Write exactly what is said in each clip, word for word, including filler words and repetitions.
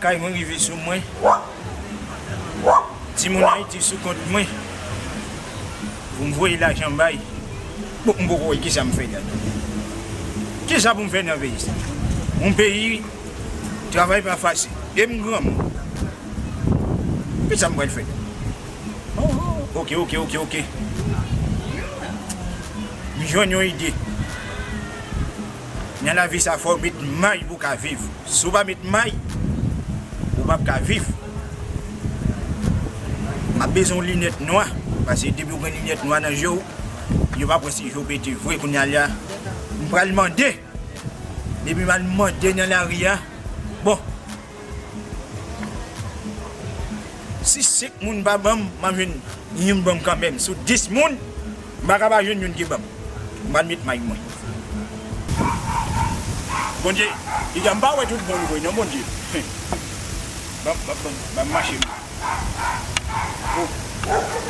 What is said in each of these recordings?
Kay mwen rive sou mwen. Timoun Ayiti sou kont mwen. Pou m voye lajan bay. Bon, m poko wè kisa m fè la. Kisa pou m fè nan peyi sa? Yon peyi, travay pa fasil. E m granmoun. Kisa m pral fè? Oh, oke, oke, oke, oke. M jwenn yon ide. Nan lavi sa, fò w met may pou w ka viv. Si w pa met may, ou p ap ka viv. M ap bezwen yon linèt nwa, paske depi w gen linèt nwa nan je w, yo pa pran si je w pete vre. Kounye a la, m pral mande. Depi m al mande nan lari a, bon, si senk moun pa ban m, m ap jwenn youn ban m kanmenm. Sou dis moun, m pa ka pa jwenn youn ki ban m. M pral met may mwen. Bondye, piga m pa wè tout bon vre non, Bondye. Ban, ban, ban, ban m mache m. Oh,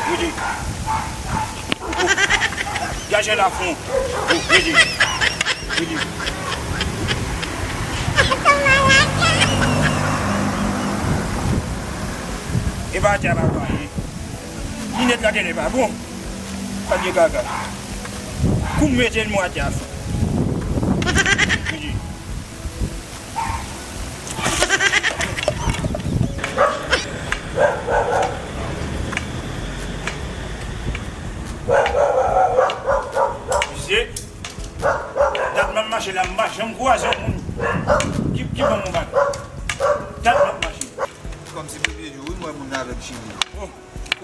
rete. Oh, gaje la fon. Oh, rete. Rete. E pa atè a papa, e. Linèt la genlè pa bon. Pa gen kaka. Kou m mete l mwen atè a fon. Rete. Misye, dat m ap mache la, m pa janm kwaze yon moun ki, ki ban m yon bagay. Dat m ap mache. Kòmsi premye jou, wi, m wè moun nan avèk chili. Oh,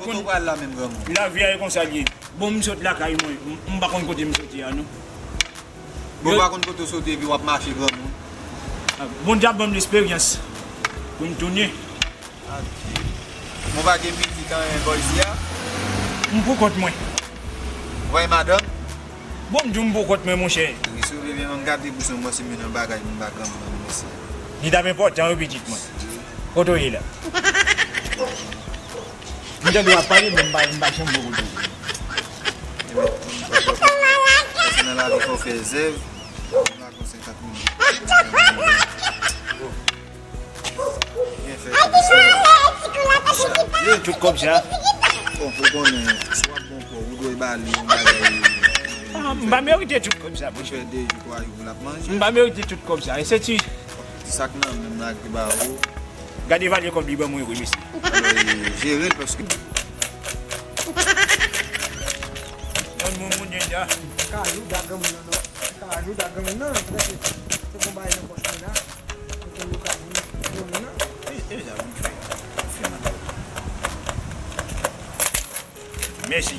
kote w pral la menm, granmoun? Lavi a e konsa l ye. Bon, m sot lakay mwen, m, m pa konn kote m soti a, non. Bon, w pa konn kote w soti epi w ap mache, granmoun. Bondye ap ban m lesperyans pou m tounen. Adye. Bon, pa gen pitit an bò isi a? M pou kont mwen. Ou pa gen madanm? Bon, m di w m pou kont mwen, monchè. Wi, si w vle byen, ban m gade bouch mwen, si m jwenn yon bagay pou m ba granmoun an, mesye. Li t ap enpòtan, wi, pitit mwen. Kote w ye la? M tande w ap pale, men m pa, m pa janm wè kote w ye. Paske nan lavi fò w fè zèv, m lakòz senkant minit. Byen fèt, byen fèt. Tout kòb sa. Bon, fò w konnen, si w ap bon kò, ou dwe ba li yon bagay. Ah, m pa merite tout kòb sa, monchè. Fè de jou, twa jou pou l ap manje. M pa merite tout kòb sa. E se ti Ti sak nan men m la ki ba ou. Gade valè kòb li ban mwen wi, mesye. Alò, e, jere l paske. Yon moun moun dja. Kajou da granmoun nan, non. Kajou da granmoun nan, se, se bon bagay nan pòch mwen la. Se lokal moun, moun nan. E, e, ja, moun fè. Fè nan. Mèsi.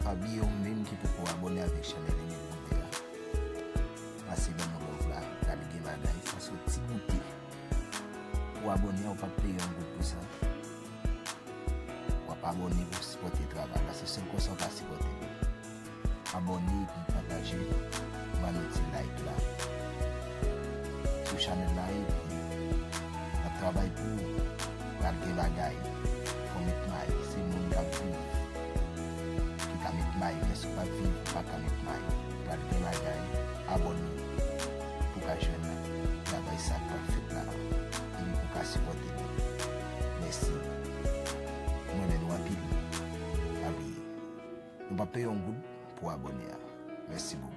Pa bliye ou menm ki poko abòne avèk chanèl Emile Goudé a. Pase ban nou love la, gade gen bagay, sa soti boute. Ou abòne a, ou p ap peye yon goud pou sa. W ap abòne pou sipòte travay la. Se sèl konsa w ka sipòte nou. Abòne epi pataje. Ban nou ti like la. Sou chanèl la epi n ap travay pou ou. Pral gen bagay. Fò met may. Se moun k ap viv ki ka met may. Men si w p ap viv, ou pa ka met may. Pral gen bagay. Abòne pou w ka jwenn travay sa k pral fèt la. Epi pou w ka sipòte nou. Mèsi. M renmen nou anpil. Pa bliye. Nou p ap peye yon goud pou abòne a. Mèsi bokou.